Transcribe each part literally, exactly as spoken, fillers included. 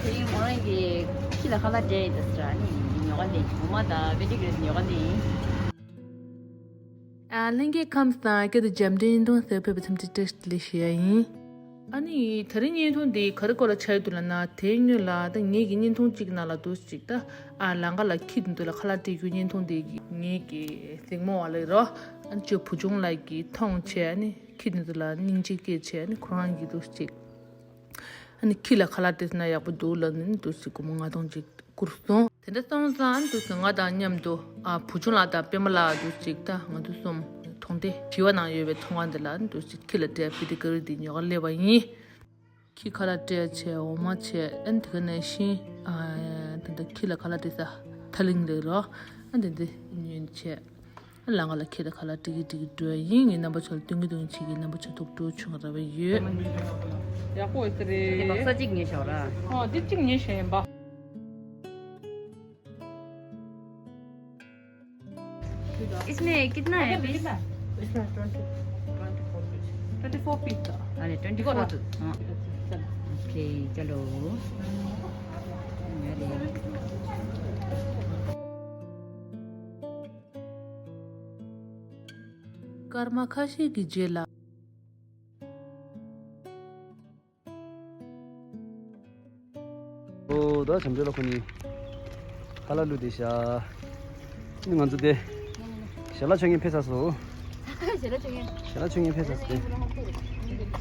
དེ་རིང་མོ་རང་གིས་ཁྱི་ལ་ཁ་ལག་སྤྲད་ཡོད་ཟེར། ཨ་ནི་ཉོ་ག་འདི་འོ་མ་དང་པེ་ཌི་གྷི་རི་ཉོ་ག་འདི་ཡིན། ཨ། ལྷན་རྒྱས་ཁམས་བཟང་། སྐད་དུ་འཇམ་འདྲེན་ཐུང་ཟེར་ཕེབས་པའི་འཚམས་འདྲི་བཀྲ་ཤིས་བདེ་ལེགས་ཞུ་ཡ་ཡིན། ཨ་ནི་དེ་རིང་བརྙན་ཐུང་འདི་ག་རེ་སྐོར་ལ་ཆགས་ཡོད་འདུག་ལབ་ན། དེ་སྔོན་ལ་ད་ངེད་ཀྱི་བརྙན་ཐུང་གཅིག་ནང་ལ་འདུག་ཅིག་ད། ཨ། ལམ་ཁ་ལ་ཁྱི་དེ་ཚོ་ལ་ཁ་ལག་སྤྲད་རྒྱུ་བརྙན་ཐུང་དེ་ངེད་ཀྱི་གཟིགས་མོ་བ་ལ་རོ། ཨ་ནི་ཅོ་བུ་ཆུང་ལགས་ཀྱིས་མཐོང་བྱས། ཨ་ནི་ཁྱི་དེ་ཚོ་ལ་སྙིང་རྗེ་སྐྱེས་བྱས། ཨ་ནི་ཁོ་རང་གིས་འདུག་ཅིག་ཨ་ནི་ཁྱི་ལ་ཁ་ལག་སྤྲད་ན་ཡག་པོ་འདུག་ལབ་ནས་འདུག་ཅིག་སྒོར་མོ་ལྔ་སྟོང་ཅིག་བསྐུར་སོང་། དེ་འདྲ་སོང་ཙང་འདུག་ཅིག་ང་དང་མཉམ་དུ། ཨ། བུ་ཆུང་ལགས་དང་པད་མ་ལགས་འདུག་ཅིག་ད་ང་ཚོ་གསུམ་གྲོང་སྡེ་བཞི་པ་ནང་ཡོད་པའི་ཚོང་ཁང་འདི་ལ་འདུག་ཅིག་ཁྱི་ལ་སྤྲད་པེ་ཌི་གྷི་རི་འདི་ཉོ་ག་སླེབས་པ་ཡིན། ཁྱི་ཁ་ལག་སྤྲད་བྱས། འོ་མ་བྱས། ཨ་ནི་དེ་ག་ནང་བཞིན། ཨ། ད་ལྟ་ཁྱི་ལ་ཁ་ལག་སྤྲད་ས་ཐ་ལིང་ལ་རོ། ཨ་ནི་དེ་འདི་ཉོས་བྱས། ཨ། ལམ་ཁ་ལ་ཁྱི་ལ་ཁ་ལག་སྤྲད་ཀྱི་སྤྲད་ཀྱི་འགྲོ་ཡ་ཡིན། ངས་རྣམ་པ་ཚོ་ལ་སྟོན་གྱི་སྟོན་གྱི་བྱེད་ཀྱི། རྣམ་པ་ཚོ་ཐུགས་སྤྲོ་བྱུང་ར་བ་ཡོད། ཡག་པོ་ཡོད་ས་རེད། འདི་བག་ས་གཅིག་ཉོས་ཤོག་ར། ཨོ། འདི་གཅིག་ཉོས་ཤོག་ཡིན་པ། इसमें कितना है पीस? इसमें twenty, twenty four piece. Twenty four piece था। अरे, ट्वेंटी फ़ोर था। हाँ। चलो। ओके, चलो। अरे। སྐར་མ་ཁ་ཤས་ཀྱི་རྗེས་ལ། ཨོ། ད་བྱམས་ཆོས་ལགས་ཁོ་གཉིས་ཁ་ལག་བླུགས་བསྡད་ཤག་ཨ་ནི་ང་ཚོ་དེ་ཞལ་ལག་མཆོད་མཁན་ཕེབས་ཚར་སོང་། ཞལ་ལག་མཆོད་མཁན། ཞལ་ལག་མཆོད་མཁན་ཕེབས་ཚར་སོང་།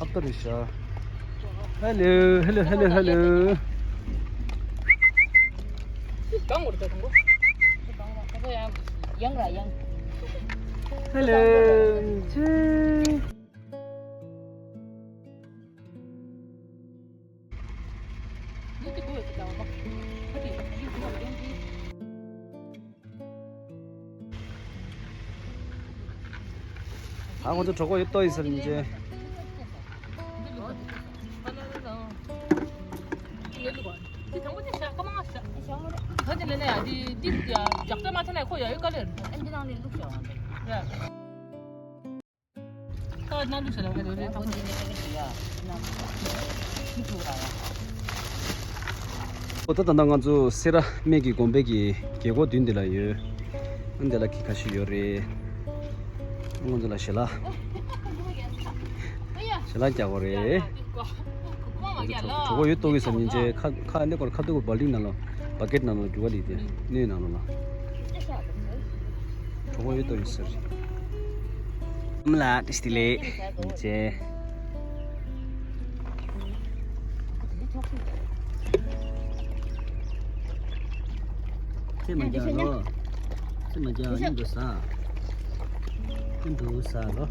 ཨབ་ཏོ་རེད་ཤག་ཧེ་ལོ། ཧེ་ལོ། ཧེ་ལོ། ཧེ་ལོ། ཧེ་ལོ། ཅི། ཨ། ཁོ་ཚོ་གྲོད་ཁོག་ཡོད་ཏོ་ཡིན་ཟེར་ཉིན་བྱེད། ད་ནང་ལུགས་བྱས་ལ་ཁོ་ཡ་ཡོད་དཀའ་ལས་རེད། ད་ནང་ལུགས་བྱས་ལ་ཁོ་ཡ་ཡོད་དཀའ་ལས་རེད། ཨོ། ད་ད་ལྟ་ང་ཚོ་སེ་ར་སྨད་ཀྱི་དགོན་པའི་གི་རྒྱལ་སྒོ་མདུན་འདི་ལ་ཡོད། ཨ། འདི་ལ་ཁྱི་ཁ་ཤས་ཡོད་རེད། ང་ཚོ་ལ་ཞལ་ལག་ཞལ་ལག་རྒྱག་དགོས་རེད། གྲོད་ཁོག་ཡོད་ཏོ་གི་ཟེར་ཉིན་བྱེད། ཁ་ཁ་འདི་སྐོར་ཁ་ཐུག་གི་བ་ལིང་ནང་ལོགས། བ་ཀེད་ནང་ལོགས་འགྲོ་ག་ལི་དེ་སྣོད་ནང་ལོགས་ལ། གྲོད་ཁོག་ཡོད་ཏོ་ཡིན་ཟེར། ཨ་མ་ལགས་བཀྲ་ཤིས་བདེ་ལེགས་ཉིན་བྱེད། ཚེ་མ་རྒྱག་ལོ། ཚེ་མ་རྒྱག་ཉིན་དུ་ཟ། ཉིན་དུ་ཟ་ལོ།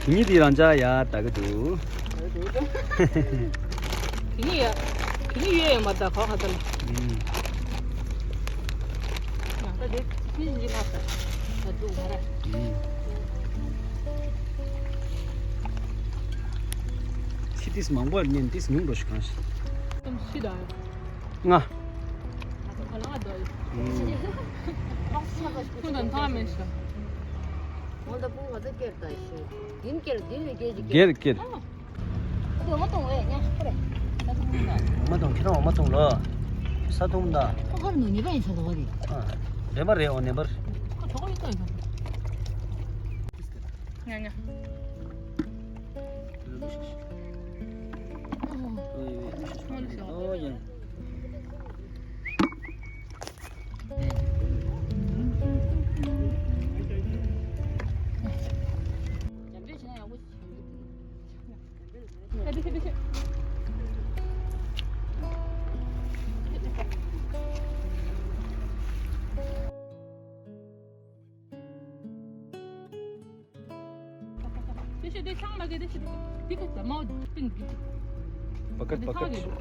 ཉིད་དེ་རང་ཅག་ཡ་ད་གི་འདུག་དེ་ནི་ཡ། དེ་ནི་ཡོད་ཡོད་མ་ད་གོ་ཧ་ད་ལ། ང་ད་དེ་ཕྱིན་ཞིག་ལ་ད་ད་འདུག་མ་ར། ཕྱི་ཏིས་མང་པོ་ཉན་ཏིས་ཉུང་འགྲོ་ཞིག་གང་ཞིག་ཤི་ད། ང་། ཁོང་དང་ཐང་མེད་ཤག་འོ་ད་ཕུང་བ་ད་སྐྱེར་ད་ཤི། དིན་སྐྱེར་དིན་ནི་སྐྱེར་ཅིག་སྐྱེར་སྐྱེར། འོ་མ་འཐུང་བས་ཉ་ཁོ་རེ། ས་འཐུང་ད། འོ་མ་འཐུང་ཁྱེད་རང་འོ་མ་འཐུང་ལོ། ས་འཐུང་ད། ཁོ་ཧར་ནུ་ཉི་པ་ཡིན་ས་དོ་བ་རེད། ཨ། འདྲེ་མ་རེད་འོ་ནེ་པར། ཁོ་གྲོགས་ཡོད་ད་ཡིན་ས། ཉ་ཉ། དེ་ཤོད་དེ་ཆང་མ་གི་དེ་ཤོད་དེ་དེ་གི་ད་མའོ་ཏིང་གི། Pakat, pakat. དེ་ཤོད་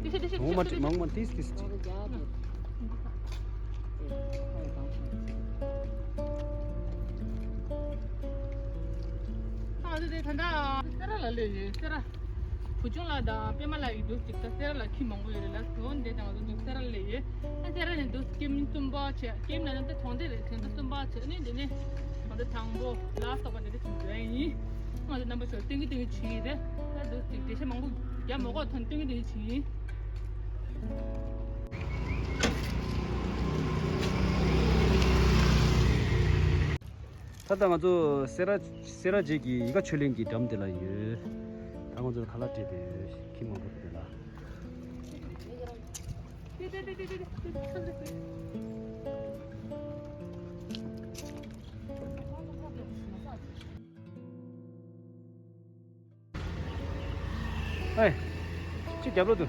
དེ་ཤོད་དེ་ཤོད་དེ་ཤོད་དེ། Mangma, mangma, tis, tis. ང་ཚོ་དེ་ད་ལྟ་སེ་ར་ལ་སླེབས་ཡོད། སེ་ར་བུ་ཆུང་ལགས་དང་པད་མ་ལགས་ཡོད་འདུག་ཅིག་ད་སེ་ར་ལ་ཁྱི་མང་པོ་ཡོད་རེད་ལ། དོན་དེ་དང་ང་ཚོ་སེ་ར་ལ་སླེབས་ཡོད། ཨ་སེ་ར་ནས་འདུག་ཀེམ་གསུམ་པ་བྱས། ཀེམ་ལ་ནི་ད་གྲོང་སྡེ་རེད། དེ་ཚོ་གསུམ་པ་བྱས་ནས་འདི་ནས་ང་ཚོ་དང་པོ་ལ་སོགས་པ་འདི་འདྲ་ཅིག་འགྲོ་ཡ་ཡིན། ང་ཚོ་རྣམ་པ་ཚོ་སྟོན་གི་སྟོན་གི་བྱེད་ཡིན་རེད། ད་འདུག་ཅིག་འགྲེལ་བཤད་མང་པོ་རྒྱག་མ་དགོས། ཐོན་སྟོན་གི་སྟོན་གི་བྱེད་ཡིན། ད་ལྟ་ང་ཚོ་སེ་ར་སེ་ར་བྱེས་ཀྱི་ཡིད་དགའ་ཆོས་གླིང་གི་འགྲམ་དེ་ལ་ཡོད། ད་ང་ཚོ་ཁ་ལག་སྤྲད་པའི་ཁྱི་མང་པོ་དེ་ལ། ཨེ། ཅི་རྒྱབ་ལོ་དུ།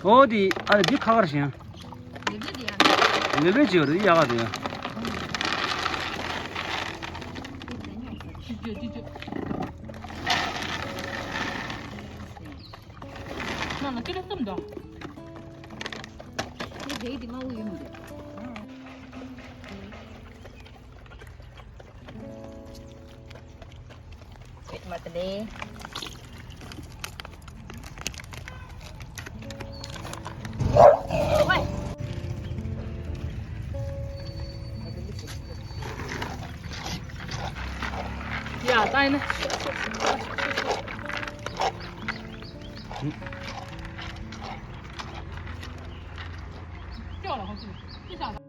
ཨོ་དི་ཨ་རེ་འདི་ཁ་ཁར་ཞིང་། ལེ་ལེ་ཅིག་ཡོད་རེད་ཡག་ག་དེ། ནང་ལ་ཀི་ལོ་གསུམ་འདུག་ཀི་ལོ་དེ་དེ་མང་པོ་ཡོད་མི་འདུག་མ་ཏི་ལེ། ཡ་ད་ཡིན་ན། ཅོག་ལ་ཧོ་ཅི་ཅི་ཤ།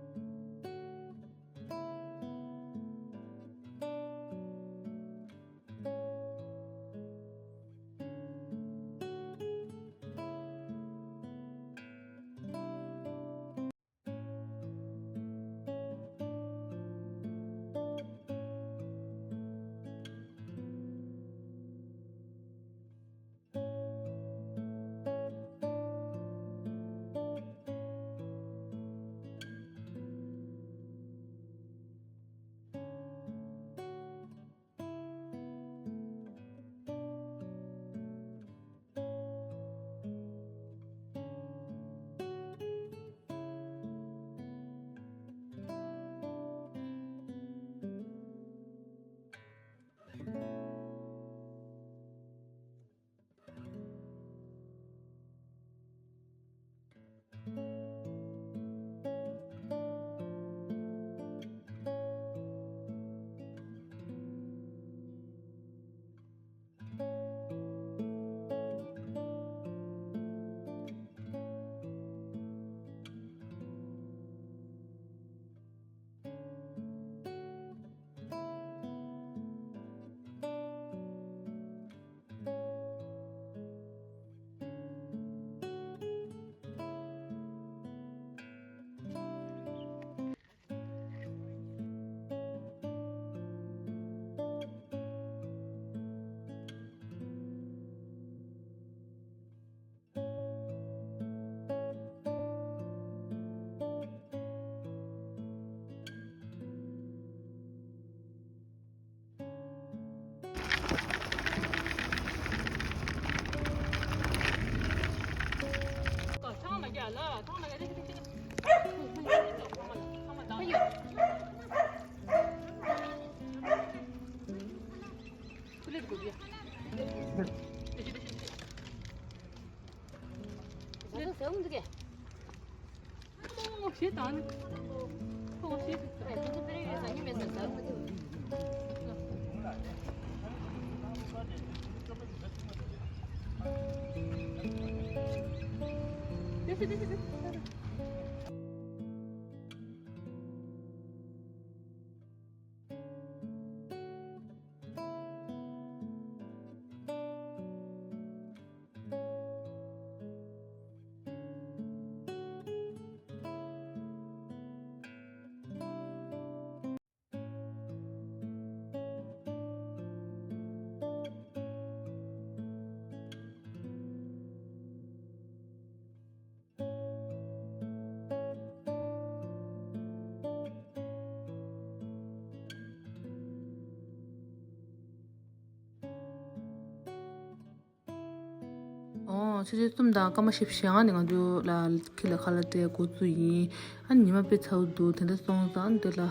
ཆུ་ཚོད་གསུམ་དང་སྐར་མ་བཞི་བཅུ་ཞེ་ལྔ་ནས་ང་ཚོ་ལ་ཁྱི་ལ་ཁ་ལག་སྤྲད་འགོ་བཙུགས་ཡིན། ཨ་ནི་ཉི་མ་དཔེ་ཚ་བོ་འདུག་དེ་འདྲ་སོང་ཙང་འདི་ལ་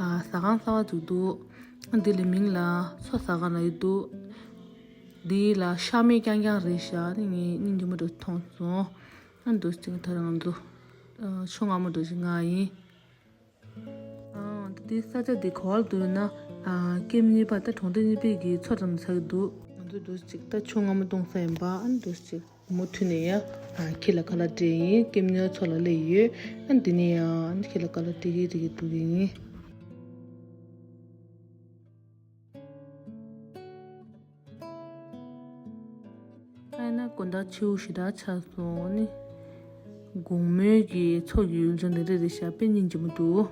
ཨ་ཟ་ཁང་གསར་པ་ཅིག་འདུག་ཨ་འདི་ལ་མིང་ལ་མཚོ་ཟ་ཁང་ལབ་ཀྱི་འདུག་འདི་ལ་ཤ་མེད་རྐྱང་རྐྱང་རེད་ཤག་ཨ་ནི་ངས་སྙིང་རྗེ་མོ་འདྲ་མཐོང་སོང་། ཨ་འདུག་ཅིག་ད་རང་ཚོ་ཨ་ཆུ་མངར་མོ་འདྲ་ཞིག་མངགས་ཡིན། ཨ་ད་དེ་ས་ཆ་དེ་ག་པར་འདུག་ན། ཨ་ཀེམ་གཉིས་པ་ད་གྲོང་སྡེ་གཉིས་པའི་གི་མཚོ་འགྲམ་ཆགས་ཀྱི་འདུག་ང་ཚོ་འདུག་ཅིག་ད་ཆུ་མངར་མོ་བཏུང་ས་ཡིན་པ། ཨ་འདུག་ཅིག་མུ་མཐུད་ནས་ཡ་ཨ་ཁྱི་ལ་ཁ་ལག་སྤྲད་ཡིན། ཀེམ་གཉིས་པ་མཚོ་ལ་སླེབས་ཡོད། ཨ་འདི་ནས་ཡ་ཨ་ཁྱི་ལ་ཁ་ལག་སྤྲད་གི་སྤྲད་གི་འདུག་གི་ཡིན། ཨ་ན་དགོང་དག་ཆུ་ཞེ་དྲག་ཆགས་སོང་ནི། དགོང་མོའི་གི་མཚོ་གི་ཡུལ་ལྗོངས་འདི་འདྲ་རེད་ཤག་དཔེ་སྙིང་རྗེ་མོ་འདུག་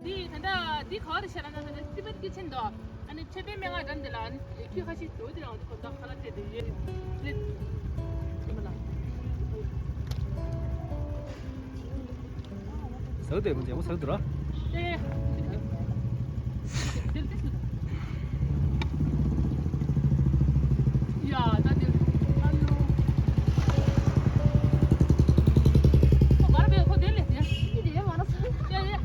འདི་ད་ལྟ་འདི་ག་བ་རེད་ཤག་ལབ་ན། ད་ལྟ་ཏི་བེད་ཀི་ཆེན་འདུག་ཨ་ནི་མཆོད་པའི་སྨན་ཁང་འགྲམ་འདི་ལ་ཨ་ནི་ཁྱི་ཁ་ཤས་འདུག་དེ་རང་ཚོ་དགོང་དག་ཁ་ལག་སྤྲད་དེ་ཡོད་རེད། ཟ་གི་འདུག་མོ་རྒྱལ་པོ་ཟ་གི་འདུག་ར། ཨེ། ཡ་ད་དེ། ཨ་ལོ། ཁོ་གར་བས་ཁོ་དེ་ལས་དེ། ཡ་ཡ་ཡ་ཡ།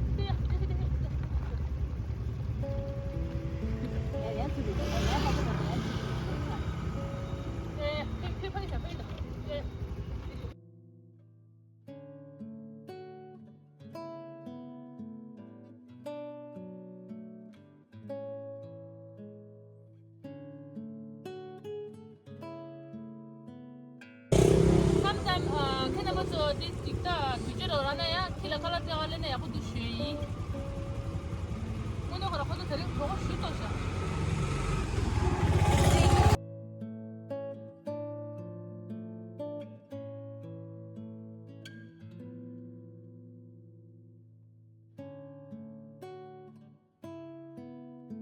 མཚམས་མཚམས་ཨ་ཁྱེད་རྣམ་པ་ཚོ་དེ་ཅིག་ད་དུས་ཚོད་རོགས་ར་ན་ཡང་ཁྱི་ལ་ཁ་ལག་སྤྲད་པ་ལེན་ན་ཡག་པོ་འདུག་ཞུ་ཡིན། དངོས་གནས་ཁོ་ར་ཁོ་ཚོ་དེ་རིང་གྲོད་ཁོག་ཞུ་ཏོ་ཤག་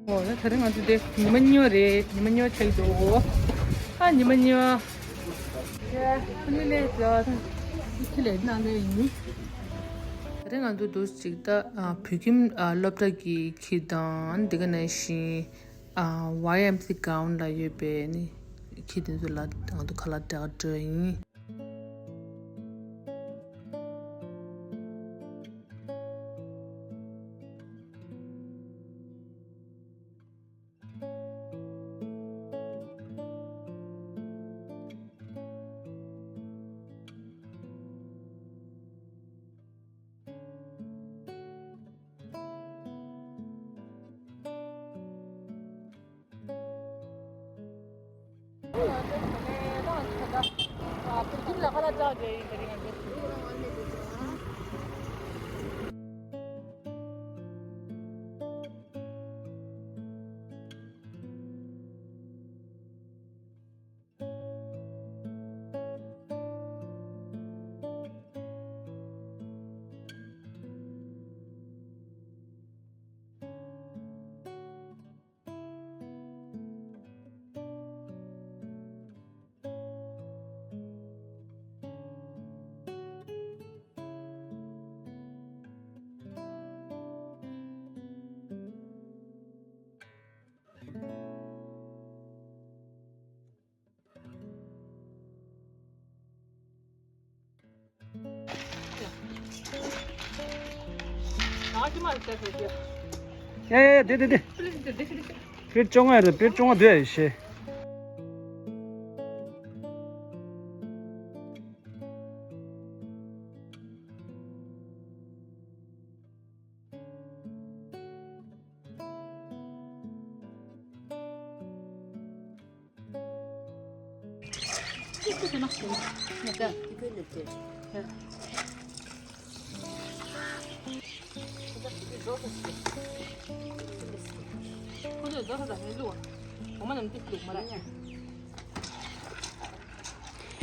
འོ་ད་དེ་རིང་ང་ཚོ་དེ་ཉི་མ་གཉིས་པ་རེད། ཉི་མ་གཉིས་པ་ཆགས་ཀྱི་འདུག་ཨ་ཉི་མ་གཉིས་པ། ཡ་ཁོ་ནི་ལས་ཙ་ཁྱི་ལས་ནང་ལས་ཡིན། དེ་རིང་ང་ཚོ་འདུག་ཅིག་ད་ཨ་བོད་ཁྱིམ་ཨ་སློབ་གྲྭ་གི་ཁྱི་དང་དེ་ག་ནང་བཞིན་ཨ་ཝའེ་ཨེམ་སི་གའོན་ལ་ཡོད་པའི་ནི་ཁྱི་དེ་ཚོ་ལ་ང་ཚོ་ཁ་ལག་སྤྲད་ག་འགྲོ་ཡིན། ཡ་ཡ་ཡ། དེ་དེ་དེ། དཔེ་བཅོ་ལྔ་རེད། དཔེ་བཅོ་ལྔ་དེ་ཡ་ཤེས།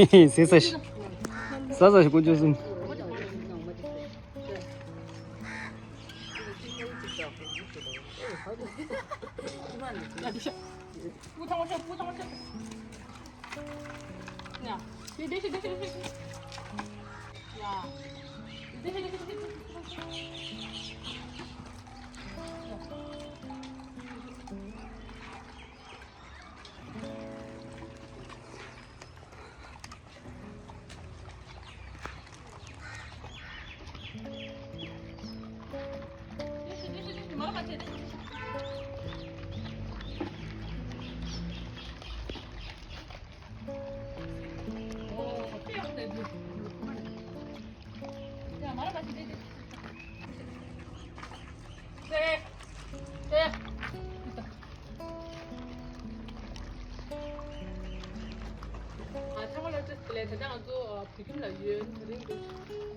ཟེར་ས་ཞིག་ས་ས་ཞིག་ཀུན་སྤྱོད་གསུམ། ཨ། ཚང་མ་ལ་བཀྲ་ཤིས་བདེ་ལེགས། ད་ལྟ་ང་ཚོ་ཨ་བོད་ཁྱིམ་ལ་ཡོད། དེ་རིང་འདུག་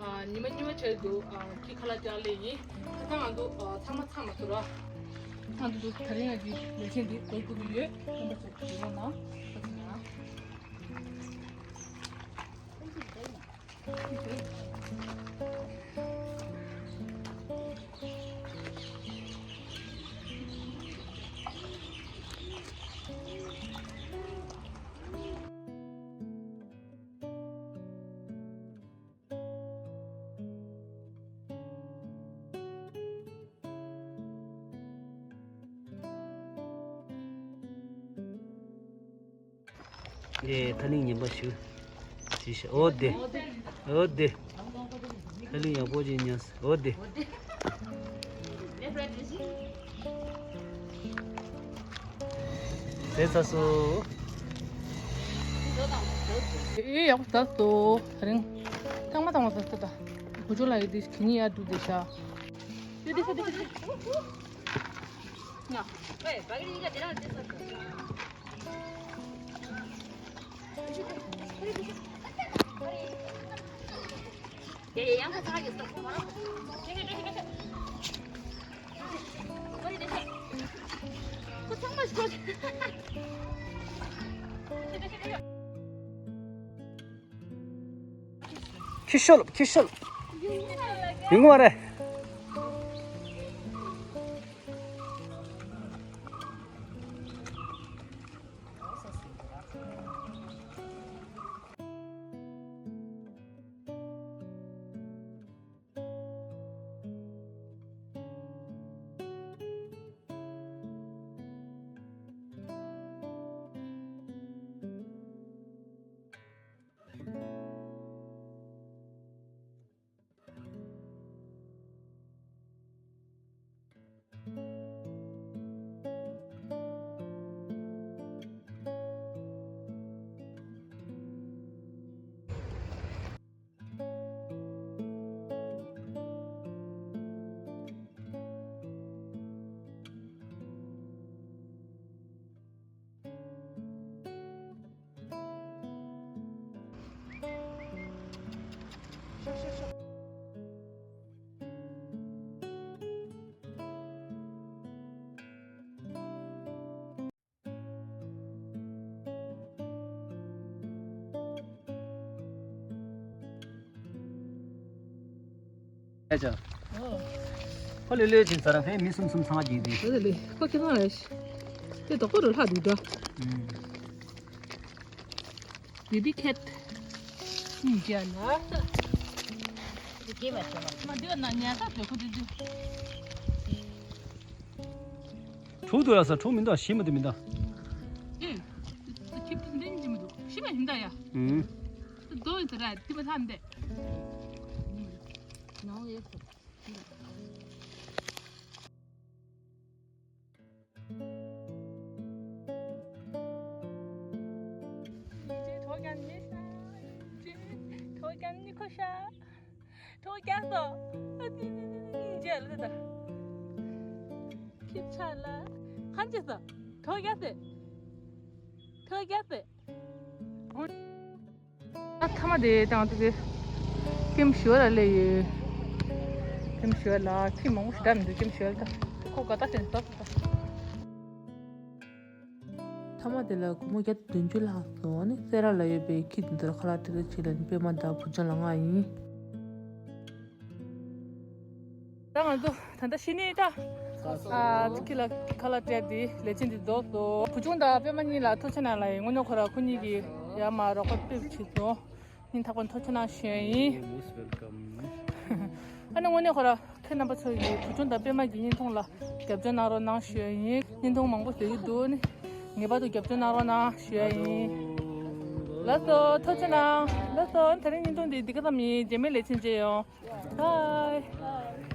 ཨ། ཉི་མ་གཉིས་པ་བྱས་འདུག་ཨ། ཁྱི་ཁ་ལག་སྟེར་ལེ་ཡིན། ད་ལྟ་ང་ཚོ་ཨ་ཚང་མ་ཚང་མ་ཚོ་ར། ཚང་འདུག་ད་རིང་ང་ཚོའི་ལས་བྱེད་འདི་འགོ་བཙུགས་ཀྱི་ཡོད། རྣམ་པ་ཚོ་ཡོང་ན་ཐུགས་རྗེ་གནང་། ཨེ། ཐ་ལིང་ཉན་པ་ཞུ། ཅི་ཤ། འོ་དེ། འོ་དེ། ཐ་ལིང་ཡག་པོ་ཅིག་ཉན། འོ་དེ། ཟས་ཚར་སོང་། ཨེ། ཡག་པོ་ཟ་སོང་། ད་རིང་ཐང་མ་ཐང་མ་ཟ་སོང་། ད་བུ་ཆུང་ལགས་ཀྱིས་འདི་གད་སྙིགས་ཡར་བསྒྲུགས་བསྡད་ཤག་ཡོད་དེ་ཤ་དེ་ཤ་དེ། ང་། ཨེ། བ་གི་ནི་ག་དེ་རང་དེ་ཟ་སོང་། ཁྱི་ཤོད། ཁྱི་ཤོད། ཡིན་ངོ་རེད། ཨེ་ཅག་ཨོ། ཁོ་ལེ་ལེ་ཅིག་ཟ་ར་ཕན། མི་གསུམ་གསུམ་ཚང་གི་འདི། ཨོ་ལེ། ཁོ་ཁྱེད་རང་རེད། དེ་དོག་པོ་རུ་ལྷག་འདུག་ད། ཨུམ། བེ་བི་ཁེ་ཊི། ཨུམ། རྒྱ་ལ། དེ་སྐྱེས་མ་བྱུང་བ། མ་འདི་བ་ན་ཉལ་ས་བཟོས་ཁོ་དེ་དུས། གྲོགས་འདུག་ལ་ས། གྲོགས་མི་འདུག་ཤི་མ་དེ་མི་འདུག་ཨེ། ཁྱེད་དེ་འདྲ་ཉིད་མི་འདུག་ཤི་མ་ཡིན་ད་ཡ། ཨུམ། དོ་ཡིན་ད་ར་དེ་མ་ཐམ་དེ། ནང་ཡོད་ཁོ། གྲོགས་ཀྱང་ཉེ་ཤ། གྲོགས་ཀྱང་ཉེ་ཁོ་ཤ། གྲོགས་ཀྱང་སོ། ཨ་ཙི་ཙི་ཙི་ཙི། ཁྱེད་ཆ་ལ། ཁན་ཅི་སོ། གྲོགས་ཀྱང་སེ། གྲོགས་ཀྱང་སེ། ཨ། མཐའ་མ་དེ་དང་དེ་དེ། ཀེམ་ཞོར་ལ་སླེབས་ཡོད། ཀེམ་ཞོར་ལ་ཁྱི་མང་པོ་ཞིག་བསྡད་མི་འདུག་ཀེམ་ཞོར་ལ། ཁོ་དགའ་ད་ཞིག་ཏོག་ཏོག་མཐའ་མ་དེ་ལ་སྒོར་མོ་བརྒྱ་དང་བདུན་ཅུ་ལྷག་སོང་། ཨ་ནི་སེ་ར་ལ་ཡོད་པའི་ཁྱི་དེ་ཚོར་ཁ་ལག་སྤྲད་ཚར་ཆེད་ལ་ནི་པད་མ་དང་བུ་ཆུང་ལ་ང་ཡིན། ད་ང་ཚོ་ད་ལྟ་ཤི་ནས་ད། ཨ། ཁྱི་ལ་ཁ་ལག་སྤྲད་དེ་ལས་བྱེད་འདི་རྫོགས་སོང་། བུ་ཆུང་དང་པད་མ་གཉིས་ལ་ཐུགས་རྗེ་གནང་ལ་ཡིན། དངོས་གནས་ཁོ་ར་ཁོ་གཉིས་ཀྱིས་ཡར་མར་རོགས་པ་ཕེབས་བྱས་སོང་། སྙིང་ཐག་པ་ནས་ཐུགས་རྗེ་གནང་ཞུ་ཡ་ཡིན། Most welcome. ཨ་ནི་དངོས་གནས་ཁོ་ར་ཁྱེད་རྣམ་པ་ཚོ་ཡི་བུ་ཆུང་དང་པད་མ་གི་བརྙན་ཐུང་ལ་རྒྱབ་སྐྱོར་གནང་རོགས་གནང་ཞུ་ཡ་ཡིན། བརྙན་ཐུང་མང་པོ་བཟོ་གི་འདུག་ནི་ངེས་པར་དུ་རྒྱབ་སྐྱོར་གནང་རོགས་གནང་ཞུ་ཡ་ཡིན། ལགས་སོ། ཐུགས་རྗེ་གནང་། ལགས་སོ། ཨ་ནི་དེ་རིང་བརྙན་ཐུང་འདི་འདི་ག་ཙམ་ཡིན། རྗེས་མའི་ལེ་ཚན་མཇལ་ཡོང་། Bye.